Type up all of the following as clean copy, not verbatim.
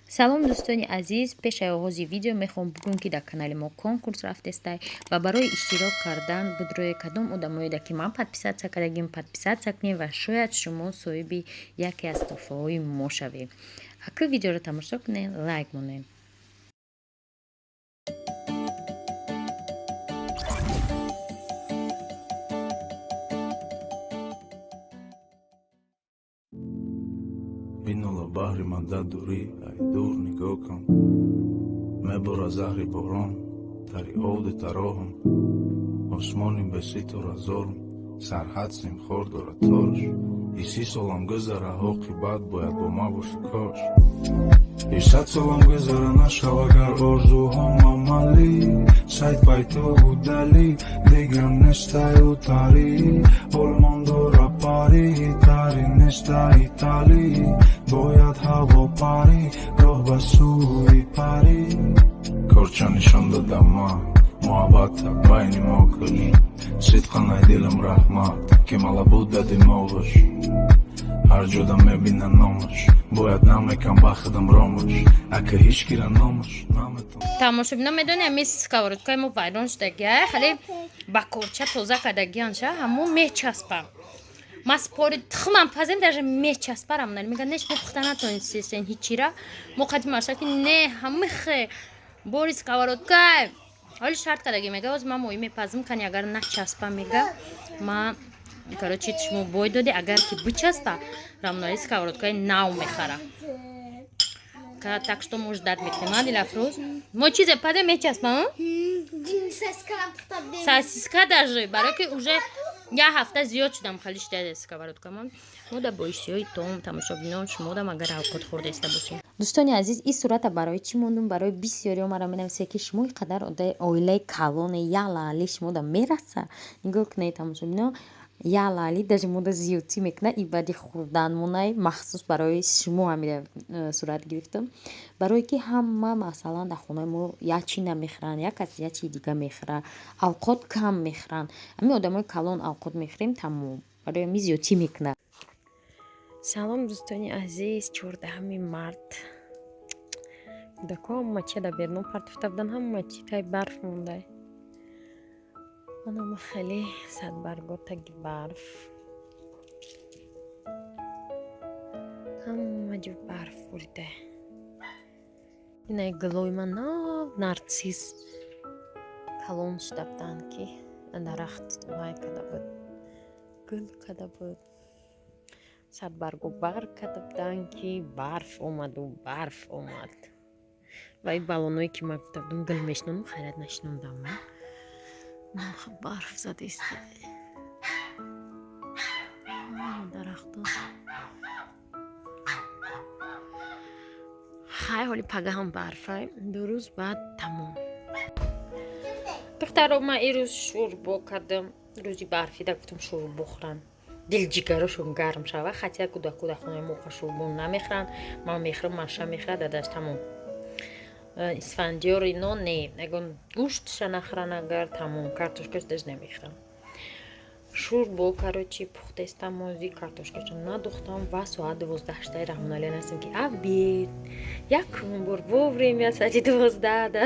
Салом, дӯстони азиз. Пешаи оғози видео мехоҳам бигӯм, ки дар канали мо конкурс рафтестай ва барои иштирок кардан будрои кадом одамоеда, ки ман подписаться кардагим, подписаться кунем ва шояд шумо соҳиби яке аз туҳфаҳои мо шавед. Аку видеоро тамошо кунед, лайк монед. Бинола баҳри мадад дурӣ, ай дур нигоҳ кун. Мебора заҳри борон, тари овди тароҳам. Осмони беситора зорм, сарҳад симхор дорад торш. И 30 солам гузара, оқибат бояд бо ма боши кош. И 100 солам гузара, нашав агар орзуҳом амалӣ. Сайд байту удалӣ, дигар нестаю тарӣ. Олмон дора парӣ, тари неста Италӣ. Бояд ҳаво парӣ, роҳ ба сӯи парӣ. Корча нишон додам ман, муҳаббата байни мо куш. Сидқан ай дилам раҳмат, ки мала буда димоғаш. Ҳар ҷода мебина номаш, бояд намекам ба худам ромаш. Ака ҳеҷ кира номаш наметон. Тамошобино, медони, ами сковородкаи мо вайрон шудагия, хеле ба корча тоза кардагиян ша, ҳамон мечаспа. Ма спори тухмам пазем, даже мечаспа. Рамнали мега, не, шумо пухта натонистесен ҳичира. Мо қадим маша ки не, ҳамихе бори сковородкай ҳоли шарт кардаги. Мега, оз ман моҳӣ мепазм, кани агар начаспа, мега, ма, короче, шумо бой доди. Агар ки бичаспа, Рамнали сковородкаи нав мехара. Так что мо ждать мекунем. А, Дилафрӯз, мо чизе пазем, мечаспа? Сосиска даже, барое ки уже як ҳафта зиёд шудам, хали шуда сковородкамон. Мо да бо иштиҳои том, тамошобинон, шумо дам агар авқот хӯрдаиста бошем. Дӯстони азиз, ин сурата барои чӣ мондум? Барои бисёриҳо мара менависед, ки шумо ин қадар оилаи калоне, як лаъли шумо да мераса. Нигоҳ кунед, тамошобино, як лаъли даже мода зиёдтӣ мекунад. И баъди хӯрдан монай, махсус барои шумо ҳамира сурат гирифтам, барое ки ҳама, масалан, дар хонаи мо як чӣ намехӯранд, як кас як чизи дига мехӯрад, авқот кам мехӯранд. Ҳамин одамои калон авқот мехӯрем, тамом. Барои ҳамин зиёдтӣ мекунад. Салом, дӯстони азиз. 14-уми март. Кӯдакҳо ҳама чи дар берун партофта буданд, ҳама чи таи барф мондай. Анама хеле садбарго таги барф, ҳама ҷо барф бурида. Инаи гулои ман нав, нарцисс, калон шуда буданд, ки дарахт вай карда буд, гул карда буд. Садбарго барг карда буданд, ки барф омаду барф омад. Ва ин баллоное, ки ман гуфта будам, гул мешинонам, хайрат, нашинондам. Барф задист дарахто. Хай, ҳоли пагаҳам барфай, 2 рӯз баъд тамом. Духтаро, ман ирӯз шӯрбо кардам. Рӯзи барфида гуфтам, шӯрбо хӯрам, дилҷигарошон гарм шава. Хотя кӯдаку дар хонаи мо шӯрбо намехӯранд. Ман мехӯрам, Маша мехӯрад, дадаш, тамом. Исфандиёр ино не, ягон гӯштша нахӯранд, агар тамом, картошкаш даже намехӯрам. Шӯрбо, короче, пухтаистам, мози картошкаша надухтам ва соат 12 штаи Раҳмоналиан ҳастем, ки обед як бор вовремя, соати 12 да.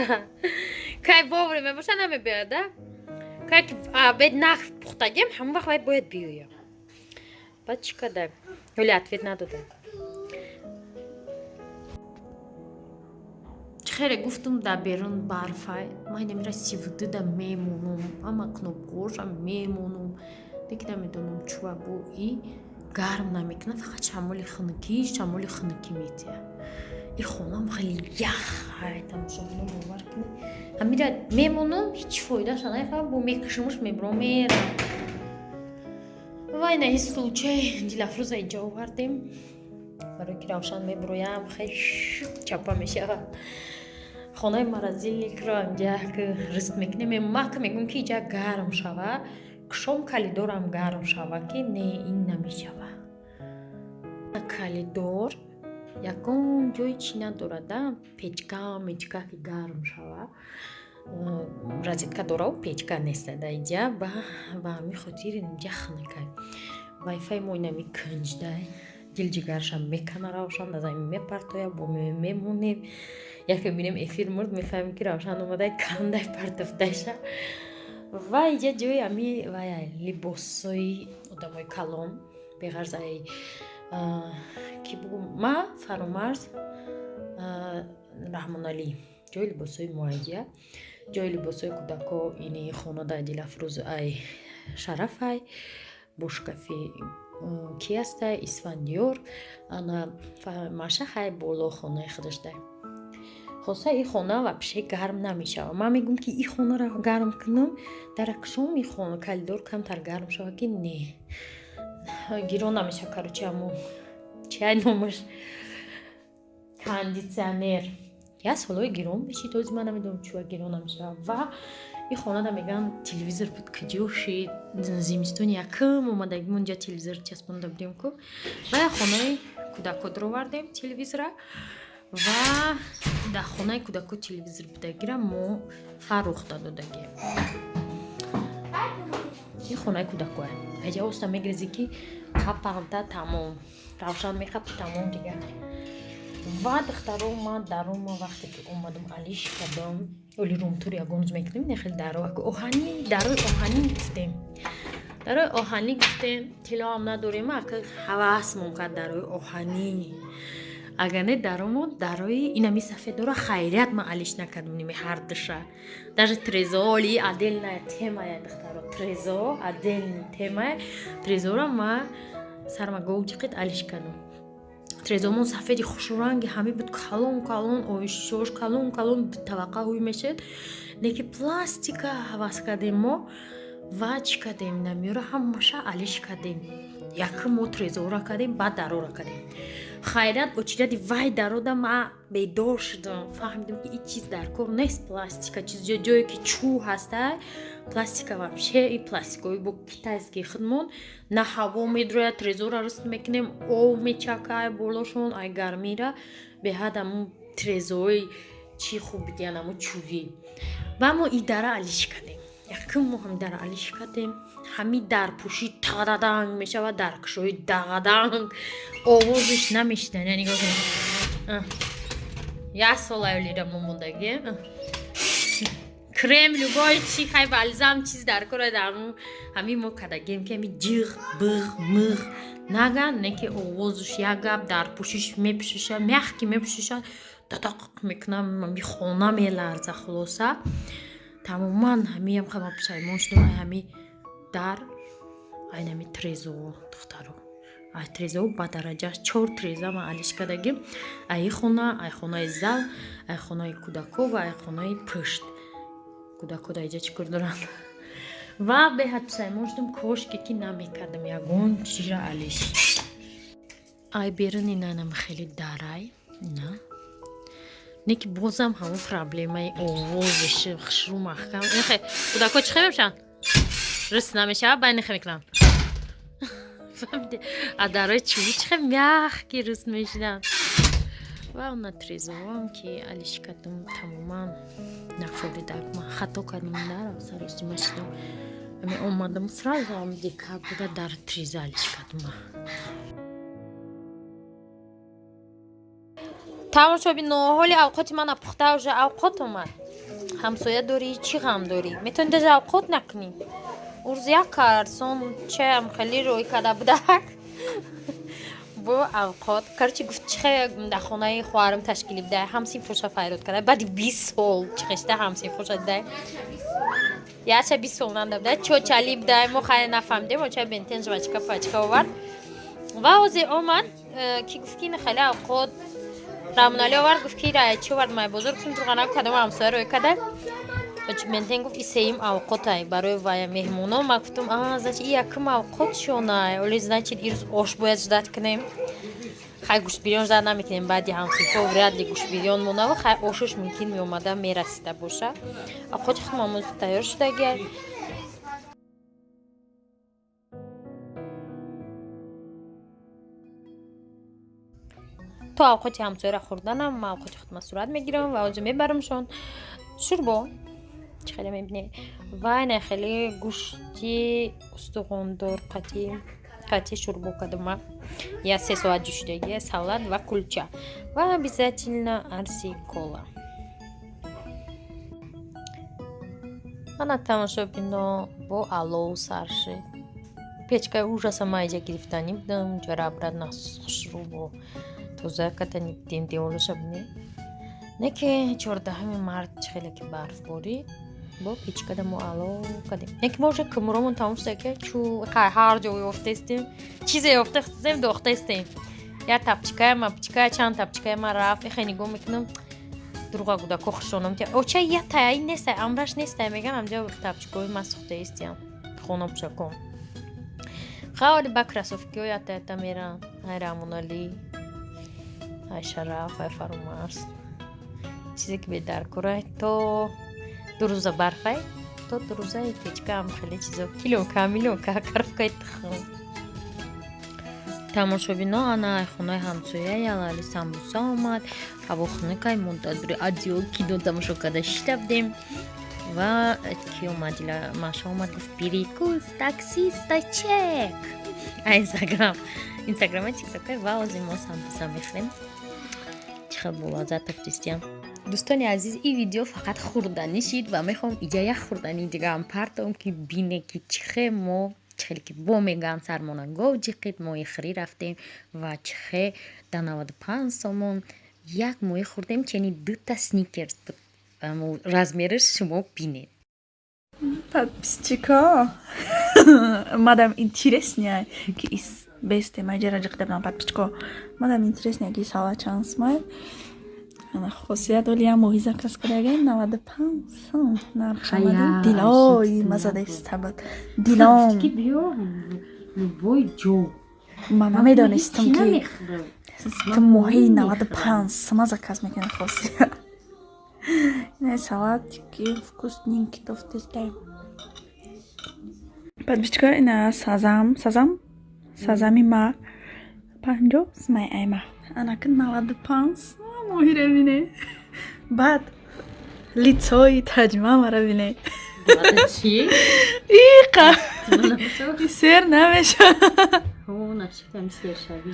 Кай вовремя боша, намебиёяд да. Кай ки обед нах пухтагем, ҳамон вақт вай бояд биёяд. Баъд чӣ кардам? Ҳоли ответ надодам. Хеле гуфтум, дар берун барфай, ман инамира 32 да мемонум, ҳама кнопкаҳоша мемонум, лекин намедонам чӯа бо и гарм намекунад, фақат шамоли хунукӣ, шамоли хунукӣ метиҳад. И хонаам хеле яхай, тамошобино, бовар кунед, ҳамира мемонум, ҳеҷ фоидаша намефаҳмам, бо мекушумуш, мебурам, мерам. Ва ина ҳеҷ случай Дилафрӯза инҷа овардем, барои ки равшан мебуроям, хеле чапа мешавад. Хонаи морозильникро инҷа ризқ мекунем. Мак мегӯм, ки иҷа гарм шава, кушом калидорам гарм шава, ки не, ин намешава. Калидор ягон ҷои чӣ надорада, печка мечка, ки гарм шава. Розетка дорау, печка неста да иҷа. Ба ҳамин хотир инҷа хунукай. Вайфай мо инами кунҷдай. Дилҷигарша мекана Равшан, дар замин мепартоя, бо мемонем. Яке мебинем эфир мурд, мефаҳмем ки Равшан омадай кандай партофташа. Ва иҷа ҷои ами вая либосои одамои калон, беғарз ай ки бугум ма Фаромарз Раҳмоналӣ, ҷои либосои муайя, ҷои либосои кӯдако ини хонада Дилафрӯз ай Шарафай, бо шкафи ки ҳастай Исфандиёр, ана Маша хай боло хонаи худашдай. Хоса и хона вообще гарм намешавад. Ман мегӯм ки и хонаро гарм кунам, дар акшом и хона калидор камтар гарм шавад, ки не гирон намешавад. Короче, амо чиай номаш кондитсионер. Як солҳои гирон мешид, ҳозир ман намедонам чӯа гирон намешавад. Ва и хонада мегӯянд телевизор буд, куҷо шид? Зимистони якм омадагим унҷа телевизор часпонда будем ку. Ва як хонаи кӯдако даровардем телевизора ва дар хонаи кӯдако телевизор будагира мо фаррухта додагем. Ин хонаи кӯдакоя. Аҷа оста мегирезӣ ки қапанта тамом. Равшан мехапи тамом дигар. Ва духтаро ман дарома вақте ки омадам алиш кардам, оли румтур ягон рӯз мекунем, не хеле даро оҳанӣ, дарои оҳанӣ гуфтем. Дарои оҳанӣ гуфтем, тиллоам надорем, ака ҳавасмон кард дарои оҳанӣ. Агар не даромо дарои инами сафеддора хайрият ман алиш накардам ними ҳар душа. Даже трезо оли отдельная темая духтаро, трезо отдельная темая. Трезора ма сарма гов ҷиқид алиш кардам. Трезомон сафеди хушранги ҳами буд, калон калон, оишош калон калон таваққа ҳуй мешед. Леки пластика ҳавас кардем мо ва чӣ кардем? Намёра ҳамаша алиш кардем. Якм мо трезора кардем, баъд дарора кардем. Хайрат очиради вай дарода ма бедор шудам, фаҳмидам ки ин чиз дар кор нест. Пластика чиз ҷое ки чӯ ҳаста, пластика вообще и пластикои бо китайский худмон на ҳаво медрояд, трезора рӯст мекунем, об мечакай болошон, ай гармира беҳад аму трезои чӣ хуб бидиян аму чӯвӣ. Ва мо и дара алиш кардем. Якум мо ҳами дара алиш кардем, ҳами дарпӯшӣ тағададанг мешавад, даркушои дағаданг, овозиш намешидан. Нигоҳ кунед, як сол аёлира мо мондагӣ крем любой чи хай балзам чиз дар кора дарму ҳами мо кардагем ки ҳами ҷиғ биғ миғ наган, не ки овозиш як гап, дарпӯшиш мепӯшиша, мягкий мепӯшиша, дадақ мекунам, ҳами хона меларза. Хулоса тамоман ҳамиам хама пушаймон шудам ай ҳами дар, ай нами трезо духтаро, ай трезо ба дараҷа чор треза ман алиш кардагим. Ай хона, ай хонаи зал, ай хонаи кӯдако ва ай хонаи пушт. Кӯдако дар иҷа чӣ кор доранд? Ва беҳад пушаймон шудам, кошке ки намекардам ягон чизра алиш. Ай берун инанам хеле дарай на, не ки бозам ҳамон проблемаи овозиш хушрӯ маҳкам. Кӯдако чӣ хел мешаванд? Рӯст намешавад, бай нехе мекунанд. А дарои чӯбӣ чӣ хел мягкий рӯст мешиданд. Ва она трезовам ки алиш кардам, тамоман нафоридак. Ман хато кардам, дарам саросима шудам. Ами омадам сразу ам декабрда дар треза алиш кардам. Тамошобино, ҳоли авқоти мана пухта, уже авқот омад. Ҳамсоя дорӣ, чӣ ғам дорӣ? Метавонӣ даже авқот накунӣ. Урз як карсон чаям хеле рӯй карда будак. Бо авқот. Короче, гуфт чихе дар хонаи хоҳарам ташкилӣ будай, ҳамсинфоша файрод карда. Баъди 20 сол чихешта ҳамсинфоша дидай. Яча 20 сол нанда будай, чочали будай, мо хай нафаҳмидем, оча бентен жвачка пачка овард. Ва ҳозир омад, ки гуфт ки хеле авқот Рамоналӣ овард, гуфт ки рай чӣ овард май бозор, гуфтем турғана кадом ҳамсоя рӯй карда. Бентен гуфт и сеюм авқотай барои вая меҳмоно. Ман гуфтам а значит и якум авқот шонай, оли значит ирӯз ош бояд ждать кунем. Хай гӯштбирён ждать намекунем, баъди ҳамсинфо вряд ли гӯштбирён монава, хай ошаш мумкин меомада мерасида боша. Авқоти худмон тайёр шудагиай. То авқоти ҳамсояра хӯрданам, ман авқоти худма сурат мегирам ва ҳозир мебарамшон. Шӯрбо чӣ хеле мебинед, ва ина хеле гӯшти устухондор қатӣ шӯрбо кардам. Я 3 соат ҷӯшидагия, салат ва кулча ва обязательно арси кола. Ана, тамошобино, бо алов сар шид. Печкаи ужаса ма иҷа гирифтанӣ будам, ҷара обратно хушрӯ бо тоза кардани будем деволаша, бинед. Не ки 14-уми март чӣ хеле ки барф борид, бо печкада мо алов кардем. Не ки мо уже кӯмуромон тамом шуда, ки чу ҳар ҷо ёфтаистем, чизе ёфтаистем, дохтаистем. Я тапчикая мапчикая, чанд тапчикая ма рафт. Эхе, нигоҳ мекунам, дуруға гудако хушонам, оча я тая нестай, амраш нестай, мегам. Амҷа тапчикои ма сӯхтаистиям, хона пӯшакон хавали ба кроссовкиҳо ята ята меран. Ай Рамонали, ай Шараф, ай Фарумарс, чизе ки бедаркорай. То 2 рӯза барфай, то 2 рӯза печкаам хеле чизо, килёнка, милёнка, коробкаи тухм. Тамошобино, ана хонаи ҳамсоя ялали самбуса омад. Ҳаво хунукай, мо дар адио кино тамошо карда шита будем ва ки омад? Маша омад, гуфт: «Перекус, таксиста чек». А Инстаграм, Инстаграма, Тиктока. Ва ози мо самбуса мехӯрем. Чӣ хел болаззат афтистиям. Дӯстони азиз, ин видео фақат хӯрданӣ шид ва мехоҳам иҷа як хӯрдани дигаам партовам, ки бине, ки чихе мо, чихеле ки бо мегӯям, сармона гов ҷиқид, моҳи хирӣ рафтем ва чихе да 95 сомон як моҳӣ хӯрдем. Чени дута Сникерс буд, размераш шумо бинед. Подписчико, мадам интереснее, ки бесте маҷара ҷиқида будам. Подписчико, мадам интереснее, ки сала чанд сумай. Ана, хосият, оли ям моҳи заказ кардагем, 95 сом нарх шамадим. Дилои мазадаиста буд, дилом. Любой ҷо. Ман намедонистам, ки ту моҳии 95 сома заказ мекунӣ, хосият. Ина салатики вкусненький тофтестай. Подписчико, ина сазам, сазам, сазами ма 50 сумай айма. Анаки 95 сума моҳиро бине, баъд лицои таҷма мара бине. Иқа сер намеша. Сершавӣ.